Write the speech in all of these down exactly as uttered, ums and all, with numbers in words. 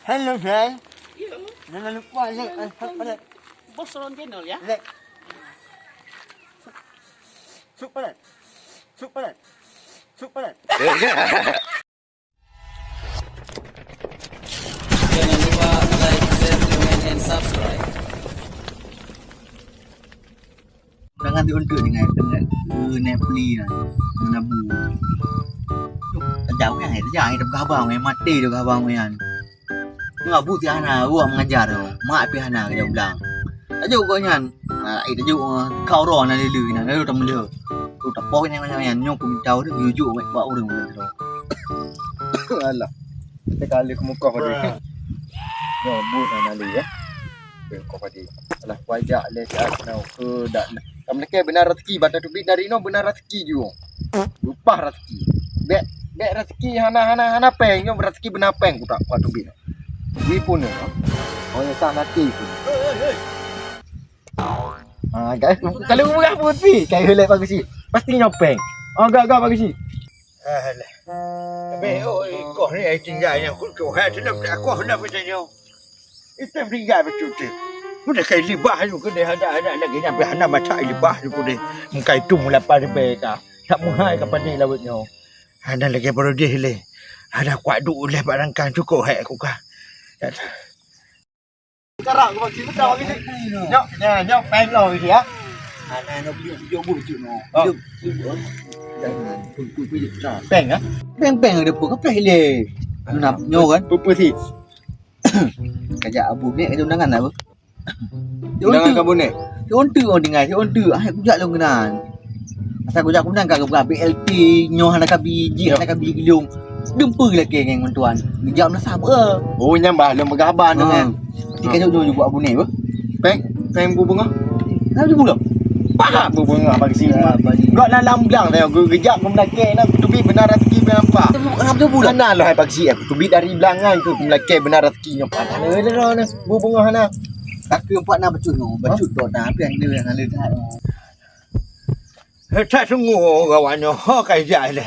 Hello, friend. Yo. Jangan lupa like and subscribe. Bos turun channel ya. Like. Subscribe. Subscribe. Subscribe. Jangan lupa like, share, comment, and subscribe. Jangan diuntuk dengan internet. Eh, Netflix lah. Menabu. Tajak kan, tajak. Tajak peugah abang, eh, maté dia peugah abang, eh, kan. Nyoe abu pih hana, awak mengajar tu. Mak pih hana kerja ulang. Tajuk kau nyan. Ah, eh, tajuk, ah, kau roh na lele na, lalu tak melihat. Tu tak pok nyan, nyan, nyan. Nyoe aku minta tu, jujur, mek bak urang tu. Alah. Kita kali ke muka padi. Nyoe, but na lele, ya. Ke muka padi. Alah, wajak le kat nau ke dak. Kamu nak beuna rezeki, bak tateubiet dari nyoe beuna rezeki ju. Leupah rezeki. Bèk, bèk rezeki hana, hana, hana péng, nyoe rezeki beuna péng kutak, kutak teubiet. Bui pun nyoe. Oh, nyusah nanti pun. Ah, guys, kalau murah pun si, kayu lek bagus si. Pasti nyoe péng. Oh, gak, gak bagus si. Alah. Tapi, oh, ikoh ni ai tinggai nyang kucok. Hai, sedap tak akoh dah macam nyoe. Item tinggai betul tu. Udah kai libah tu kena ada, ada lagi nyampe hana masak libah tu kena. Muka itu mula pada beka. Tak muhai ka pada lawet nyoe. Hana lagi baru deh le. Hana kuat duek leh bak rangkang cukup hek aku ka. Karak aku bagi betul bagi ni. Nyok, nyok, nyok, peng lo bagi ya. Hana nak bujuk-bujuk bujuk no. Oh. Bujuk, bujuk. Jangan, bujuk, bujuk. Nah, peng ah. Peng-peng ada apa? Kepeh le. Nak nyoe kan? Apa sih? Kajak abu nek kajak undangan apa? Undangan kat Bonek? Untu orang dengar, untu. Ah, kujak lôn keunan. Asal kujak keunan ka geubra B L T, nyoe hana kabi, jih hana kabi geulong. Dumpeue lakée ngon tuan. Geujak meulasa beuh. Oh, nyan bah lôn peugah haba nyoe kan. Tika jok nyoe buat Bonek beuh. Peng, peng bu beungoh. Nah, bu beungoh. Bah bu beungoh bagi si. Gok na lam blang tengok geujak meulakée na teubiet beuna rezeki beuna apa. Hana lah bagi si aku teubiet dari blang nyan tu meulakée beuna Ki nyoe padah le le le bu beungoh hana. Takeu empat na bacut nyoe, bacut dok na api yang le yang le that. That sungguh gawa nyoe ho kai jai le.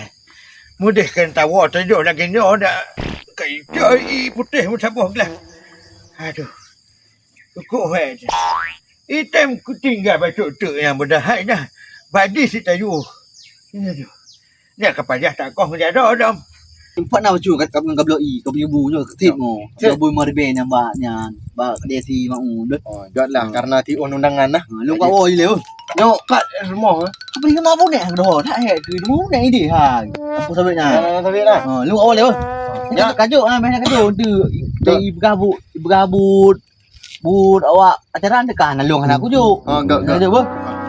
Mudeh kan tawo tajok lagi nyoe dak kai jai putéh meusaboh glah. Aduh. Cukup hai. Item kutinggai bacut teuk nyang beudahai dah. Badi sitayu. Aduh. Nyan ka payah takoh meujadok dong. Empat na bacut kat kabloe i, kabloe bu nyoe keutip mo. Kabloe bu meuribèe nyan bak nyan, bak D C mau deh. Oh, jawab lah karena tiun undangan lah. Ha, lu kat awal je le. Nyoe kat rumoh. Apa ni mau bunek dah. Tak hek ke mau bunek ide ha. Apa sabit nyan? Ha, sabit lah. Ha, lu awal le. Ya. Kajuk ah, main kajuk tu. Dari berabut, berabut. Buet awak acara teuka hana lôn hana kujok. Ha, gak, gak. Ada apa?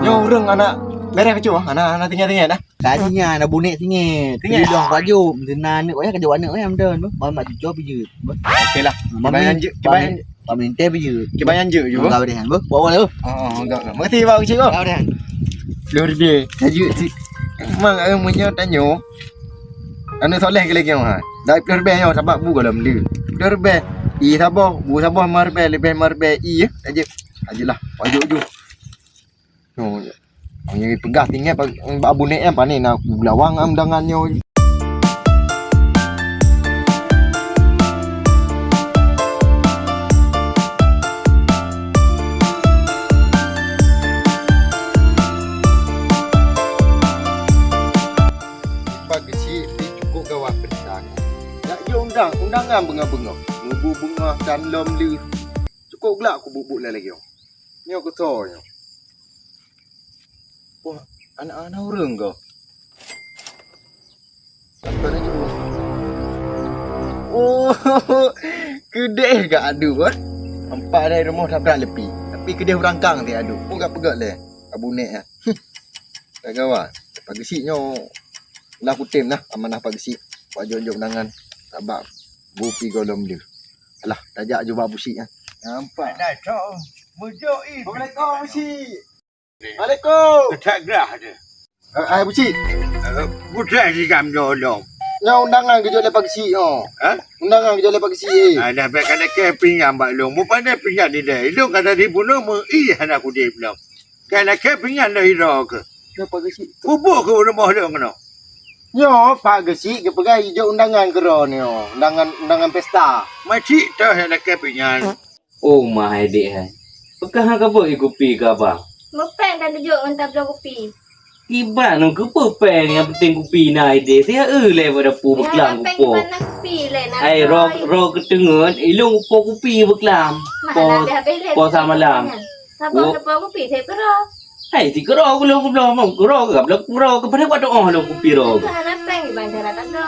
Nyoe ureueng anak merah kecoh, anak, anak tinggi-tinggi dah. Tadi nyan ada bunek singit. Singit. Di luang kajok, dena aneuk wayah kajok aneuk wayah meudan. Ba mak cuco pijeut. Okey lah. Kiban anjeuk, kiban anjeuk. Ba minta pijeut. Kiban anjeuk ju. Enggak deh, bu. Bawa lah. Ha, ha, enggak, enggak. Makasih bang kecil bang. Enggak deh. Lur dia. Tajuk si. Mang eh meunyoe tanyoe. Aneuk soleh keu lagèe nyoe ha. Dak ploh ribèe nyoe sabab bu gohlom le. Ploh ribèe. I saboh, bu saboh lima ribèe, leubeh lima ribèe i ya. Aja. Ajalah. Pajuk ju. Nyoe. Nyang peugah tinggai bak abu nek nyan pane na ku lawang am dangan nyoe. Pak Geuchik pih cukôp gawat peurintah nyan. Jak jeuet undang, undangan beungoh-beungoh. Mubu beungoh dan lom lheueh. Cukôp glak kubuet-buet lagèe nyoe. Nyoe keusoe nyoe. Wah, aneuk-aneuk ureueng kah? Sampai laju. Oh, keudeh gak adu, eh. Nampak dari rumoh tabrak lepi. Tapi keudeh urang kang ti adu. Pun gak peugah lé. Abu nek ah. Dah gawa. Pak Geuchik nyoe ulah kutem nah amanah Pak Geuchik. Pak jok-jok undangan. Sabab bu pih gohlom lheueh. Alah, tajak ju bak Abu Chik ah. Nampak. Dah cok. Mujok i. Assalamualaikum Abu Chik. Assalamualaikum. Ketak grah tu. Eh, hai Abu Chik. Eh, putra jigam nyolong. Nyoe undangan geujok lé Pak Geuchik nyoe. Ha? Undangan geujok lé Pak Geuchik. Ah, dah bèk ka lakèe pinggan bak lôn. Mupandai pinggan ni deh. Lôn ka tadi bunoe meu i hana kudeh lom. Ka lakèe pinggan dah ira ke. Nyoe Pak Geuchik. Peubuet keu rumoh lôn keunoe. Nyoe Pak Geuchik geupeugah ijok undangan keudroe nyoe, undangan, undangan pesta. Macik toh nyang lakée pih nyan. Oh, ma hai dék hai. Peugah hana ka beuet kupi keu abang. Meupéng dan tujok ngon tabloe kupi. Kiban ngon keupeue péng, nyang penting kupi na idéh. Siat eu lé bak dapu beuklam kupo. Ai, roh, roh keuteungeut, ilong kupo kupi beuklam. Po, po samalam. Sabong kupo kupi, saya keroh. Hai, si keroh ku lôn kubloe, mau keroh ke, bloe keroh ke, padahai buat doa lôn kupi roh. Hana péng di bandara tak ada.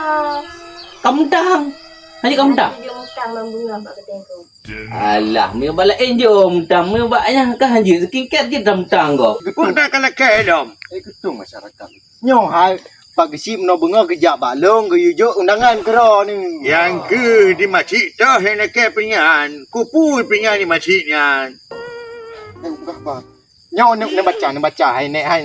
Kamu tang. Hanya kamu tang. Jom utang bang bunga bak keudè ku. Alah, meunyoe bak laén jom tam, meunyoe bak nyan ka hanjeuet, skincare jeuet tam tang gob. Geupeudak ka lakée lom. Eh, keutung masyarakat. Nyoe hai Pak Geuchik meunoe beungoh geujak bak lôn geuyue jok undangan keudroe ni. Nyang keuh di macik toh nyang lakée pih nyan. Kupui pih nyan di macik nyan. Eh, bah, bah. Nyoe ni, ni baca, ni baca hai nek hai.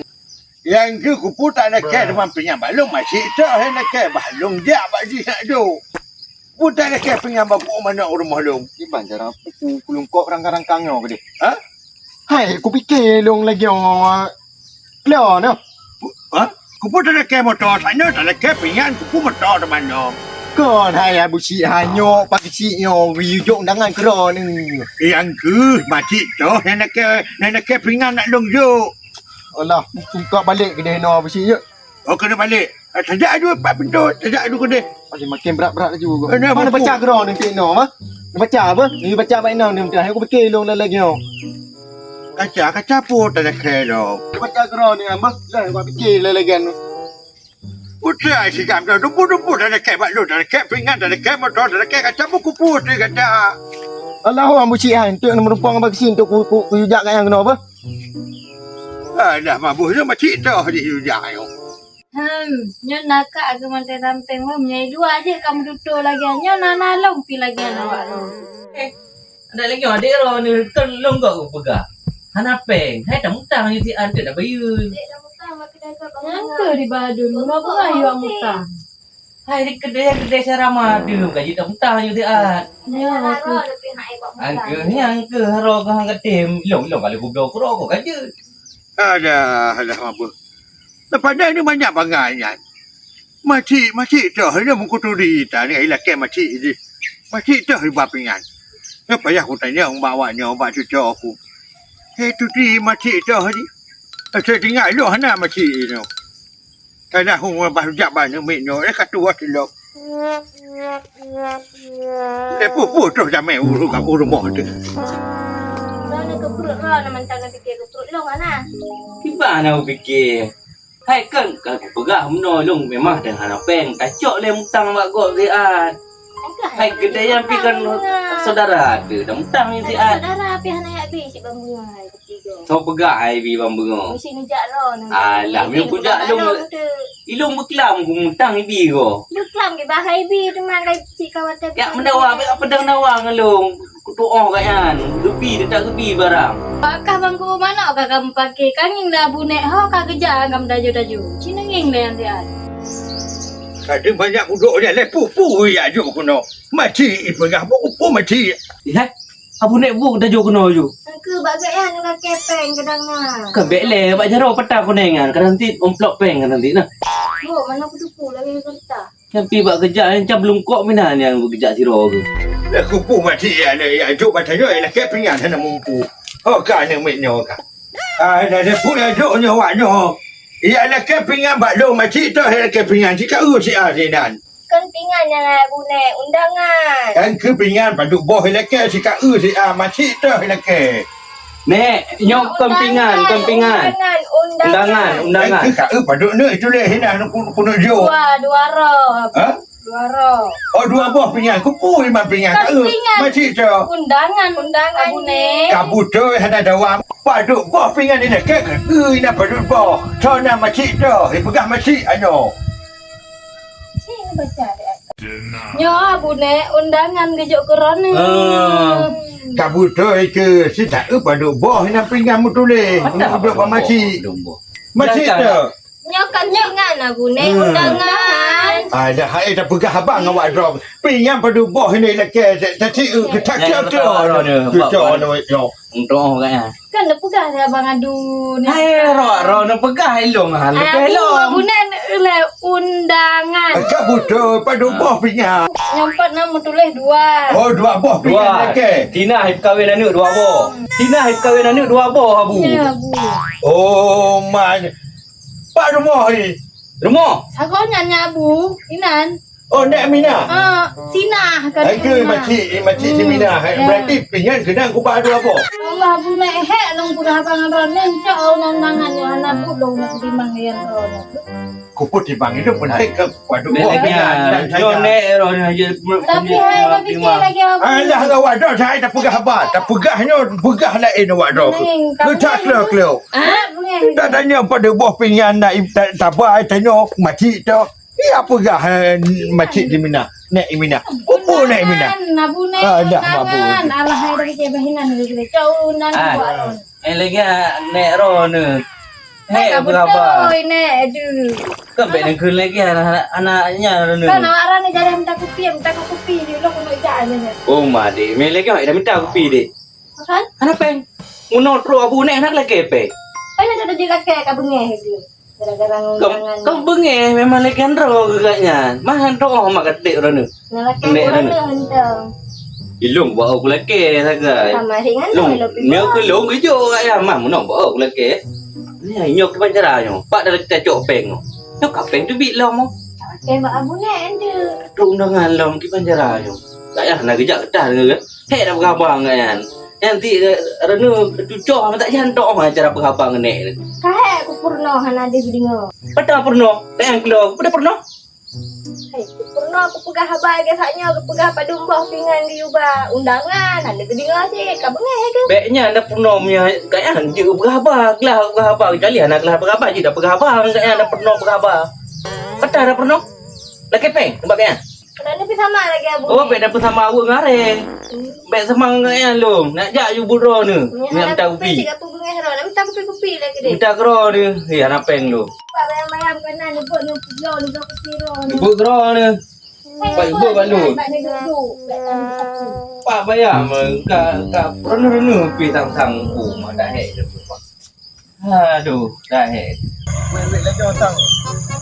Nyang keuh kupui tak lakée teuma pih nyan bak lôn macik toh nyang lakée bah lôn jak bak jih nak duek. Peue tak lakée pih nyan bak manok u rumoh lôn. Kiban cara ku, ku lungkok rangkang-rangkang nyoe keudeh. Ha? Hai, kupike lôn lagèe nyoe. Lôn nyoe. Ha? Kupue talakèe moto tanyoe, talakèe pih nyan kupue moto teuma nyoe. Kon hai Abu Syik, hanyoe Pak Syik nyoe geuyue jok undangan keudroe nyoe. Nyang keuh macik toh nyang lakèe, nyang lakèe pih nyan nak lôn jok. Alah, tungkak balek keudeh nyoe Abu Syik jeuet. Oh, keuneuk balek. Eh, tajak aju pat pintoe, tajak aju keudeh. Aduh, makin brat-brat laju. Mana baca keudroe nyoe, mah? Baca apa? Ni baca bak inoe nyoe, aku pikir lôn lagèe nyoe. Kaca, kaca peue talakèe lom. Baca keudroe nyoe, mah? Dah, aku pikir lagèe nyoe. Putra si jam dah dubu-dubu talakèe bak lôn, talakèe pih nyan, talakèe moto, talakèe kaca buku putih kaca. Allahu Abu Syik hai, untuk meureumpok ngon Pak Syik, untuk ku, ku, kuyue jak kat nyang keunoe apa? Alah, mabuh nyoe macik toh di yue jak nyoe. Hmm, nyoe na ka ageuh manté rampéng weueh, meunyoe dua jih ka meututoe lagèe nyoe, na, na lôn pi lagèe nyoe awak lôn. Eh, adak lagèe nyoe adék droeneuh, kon lôn gok kupeugah. Hana péng, hai tamutang nyoe siat teuk tabayeue. Nyang keu di Badun, meunoe peue yue mutang? Hai di keudè-keudè Sarama deuh ka jeuet tamutang nyoe siat. Nyoe aku. Angkeu, nyan angkeu, harô kah angkeu tem. Ilong, ilong kali kubloe keudroe ka jeuet. Alah, alah, mabeuh. Leupah nyan ni banyak bangai nyan. Macik, macik toh, nyoe meukeuturi tan, ilakèe macik jih. Macik toh iba pih nyan. Nyoe payah kutanyong bak awak nyoe, bak cuco aku. Hei, tuti macik toh jih. Asai tinggai lôn hana macik nyoe. Tanah hong bah jak ban miet nyoe, eh, ka tuwoe silop. Eh, peue-peue troh jamé ureueng ka ureueng boh teuh. Droeneuh keu pruet droeneuh mantong neupiké keu pruet lôn hana. Kiban na kupiké. Hai kon ka kupeugah meunoe lôn memang dan hana péng, tacok lé mutang bak gob siat. Hai keudè nyan pih kon saudara teuh, dan mutang nyan siat. Saudara pih hana yak bri cit bang bunga. Soe peugah hai bi bang beungoh? Meusi neujak droeneuh. Alah, meunyoe kujak lôn, ilôn beuklam kumutang ibi ko. Beuklam keu bahai bi teuma kai cit ka watèe. Yak meudawa, bèk peudong dawa ngon lôn. Kutuoh gobnyan, geubi, teutak geubi barang. Pakah bang ku manok ka kamu paké, ka ngieng dah bunek ho ka geujak agam daju-daju. Cina ngieng dah nyan siat. Kadang banyak kudok dia leh pu-pu ya juk kuno. Macik ipeugah bu-pu macik. Hai. Abu nek bu tajok keunoe ju. Engkeu bak gaya ngon kepeng keudang na. Ka bèk lé bak jaroe peta kunéng nyan, kadang ti umplok péng kadang ti nah. Bu, mana kuduku lagi kereta. Nyan pi bak keujak nyan cam lungkok mina nyan keujak siro tu. Dah kupu mati ya, ya juk bak tayo ya lakèe pih nyan hana mumpu. Oh ka aneuk miet nyoe ka. Ah, dah dah pu ya juk nyoe wak nyoe. Ya lakèe pih nyan bak lôn macik toh ya lakèe pih nyan cit ka eu siat sinan. Kon pih nyan nyang hai Abu Nek, undangan. Kan keu pih nyan padub boh ilakèe sika eu siat macik toh ilakèe. Nek, nyoe kon pih nyan, kon pih nyan. Undangan, undangan. Kan keu ka eu padub neuk ituléh hinan punut jok. Dua, dua roh. Ha? Dua roh. Oh, dua boh pih nyan. Kupui man pih nyan ka eu. Macik toh. Undangan, undangan Abu Nek. Ka beutôi hana dawa. Padub boh pih nyan ilakèe ka eu inan padub boh. Toh na macik toh, ipeugah macik anoe. Nyoe Abu Nek undangan geujok keu droeneuh. Ah. Ka beutôi keu si ta eu padub boh inan pih nyan meutuléh. Mantap. Udok bak macik. Macik toh. Nyoe kan pih nyan Abu Nek undangan. Ah, dah hai tapeugah abang awak droe. Pih nyan padub boh inan ilakèe ta si eu keu ta keu tu. Untuk orang ya. Kan dah peugah dah abang adu ni. Hai, roh, roh, neupeugah ilong, ha, leupah ilong. Abu Nek Tuléh undangan. Ka beutôi, padum boh pih nyan? Nyoe pat na meutuléh dua. Oh, dua boh pih nyan, oke. Tina hai peukawen aneuk dua boh. Tina hai peukawen aneuk dua boh, Abu. Ya, Bu. Oh, man. Pat rumoh ni? Rumoh? Sagoe nyan, ya, Bu. Inan. Oh, Nek Mina? Ah, Sinah kan. Hai ke Mina? Makcik, makcik si Mina. Hmm, ya. Berarti pih nyan keunong kuba dua boh. Allah, Bu Nek, hek lôn peugah abang droeneuh, cok undangan nyoe hana buet lôn nak timang ngon droeneuh. Kupeutimbang itu pun hai ke padum boh. Nek, nyoe Nek roh nyoe je. Tapi hai, tapi lagi apa? Alah, awak dah saya tak peugah haba. Tak peugah nyoe, peugah laén awak dah. Neng, tak kleu-kleu. Ah, Bu Nek. Tak tanya padum boh pih nyan nak taba, tanya makcik tu. Iya peugah, eh, makcik di Mina. Nek Mina. Upu Nek Mina. Undangan, Abu Nek, ah, dah, undangan. Alah, hai dah kecil bahinan dulu, cok undangan buat. Eh, lagi, ah, Nek Ro ni. Hek, apa khabar? Betul, Nek. Aduh. Kan bèk neukheun lagi anak, anak, anaknya ni. Kan awak ni jarang minta kupi, minta kupi di ulang kena ijak aja. Oh, ma, dek. Meh lagi awak dah minta kupi, dek. Makan? Hana péng. Meunoe trok Abu Nek hana lakèe péng. Kan ada je lakèe ka beungèh lagi. Gara-gara ngon undangan. Kau beungèh memang lagi droe geugat nyan. Mah han doh mak katek ureueng nyoe. Nalakèe ureueng nyoe henteu. Ilong bawa kulakèe sagai. Sama ringan long, nyoe ke long geujok kat ya mah meunoe bawa kulakèe. Ni nyoe kiban cara nyoe. Pak dah kita cok péng nyoe. Nyoe ka péng teubiet lom. Oke, bak Abu Nek henteu. Trok undangan lom kiban cara nyoe. Tak yah na geujak keutah deungon. Hek dah peugah abang kat nyan. Nyan ti, eh, Reunu tucoh mata jan tok mah cara peugah abang ngon nek ni. Ka hek ku peurunoe hana deh deungoe. Pada peurunoe? Tayang kilo, pada peurunoe? Hei, ku peurunoe ku peugah haba lagèe sak nyoe, ku peugah padum boh pingan geuyue ba undangan, hana deh deungoe cit, ka beungèh keuh. Bèk nyan dah peurunoe meunyo kat nyan jeuet peugah haba, glah peugah haba, kecuali hana glah peugah haba, jeuet dah peugah haba, kat nyan dah peurunoe peugah haba. Pada dah peurunoe? Lakèe péng, tempat kat nyan. Dah neupeusamang lagèe Abu. Oh, bèk dah peusamang aweueng ngon arèe. Hmm. Bèk samang ngon nyan lom. Nak jak ju buet droeneuh. Nyan nak minta kupi. Cit ka peugah droe. Nak minta kupi-kupi lagèe deh. Minta keu droeneuh. Eh, hana péng lom. Pak bayang-bayang bukan nak neubeuet, neubeuet kupi droeneuh. Neubeuet keu droeneuh. Pak, neubeuet bak lôn. Bak neuduk-duk. Bak tang sapu. Pak bayang meuka, ka peureuneuh-reuneuh pi tang-tang. Oh, madah hek. Aduh, dah hek. Weh, weh, lagèe orang.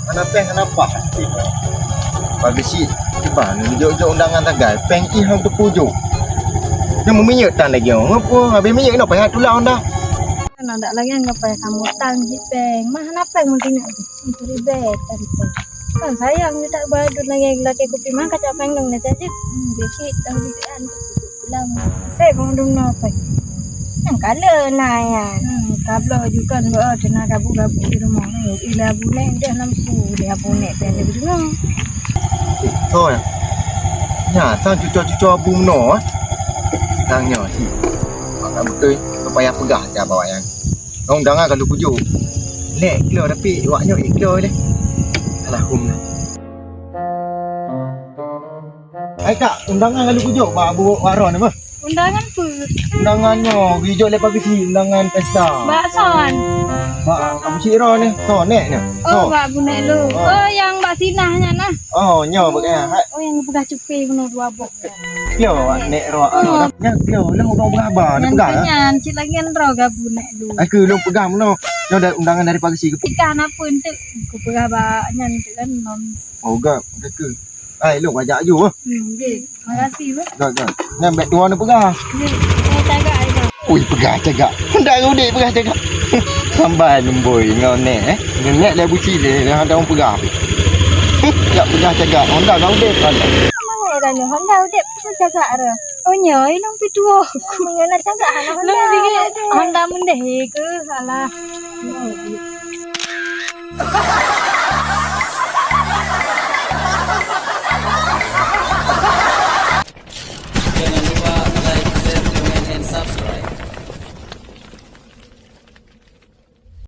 Hana péng, hana paih. Bagi cit, kiban, jok-jok undangan sagai. Péng ih hana teupujok. Nyoe meuminyeuk tan lagèe orang. Apa? Habis minyeuk, nyoe payah tulang dah. Kan ada lagi yang payah kamu tang cit péng. Mah hana péng mungkin nak. Itu ribet tadi tu. Kan sayang ni tak badut lagi lagi kupi mah kacau péng dong dah cak. Hmm, dia cit tahu dia kan. Pulang. Sép bang dum na pai. Nyang kala na nyan. Hmm, tabloe ju kan beu teuna gabu-gabu di rumoh. Ila Abu Nek deh lampu deh Abu Nek pih ada deungoe. Eh, soe nyan? Nyan sang cuco-cuco Abu meunoe, ah. Sang nyoe cit. Mak beutôi, payah peugah jak bak awak nyan. Undangan ka lheueh kujok. Lhèe kilo tapi awak nyoe ék kilo lé. Alhamdulillah. Hai kak, undangan ka lheueh kujok bak Abu Waron apa? Undangan peue? Undangan nyoe, geujok lé pageusi undangan pesta. Bak soe nyan? Bak Abu Syik Ron ni, soe nek ni? Oh, bak Abu Nek lu. Oh. Oh, nyang bak Sinah nyan nah. Oh, nyoe bak nyan. Oh, nyang peugah cupi bunoe dua boh. Yo, nek roh. Oh. Nyan yo, lôn udah peugah haba, dah peugah. Nyan cit lagi nyan roh gabu nek lu. Aku lôn peugah meunoe. Nyoe dah undangan dari pageusi. Ikan apa entuk? Ku peugah bak nyan entuk kan non. Oh, gak, ke. Ai, lôn ajak aju, ah. Hmm, nggih. Makasih, Bang. Dah, dah. Nyan bèk tuan peugah. Nggih. Eh, cagak, ai, Bang. Ui, peugah cagak. Ndak udép peugah cagak. Sambai numboi ngon nek, eh. Ngon nek dah buci deh, dah ada orang peugah. Heh, jak peugah cagak. Honda dah udép kan. Mana dah ni? Honda udép tu cagak dah. Oh, nyoe, ilong pi tuwo. Meunyoe na cagak, hana Honda. Lôn dikit Honda mendeh ke, alah. Jangan lupa like, share, comment, and subscribe.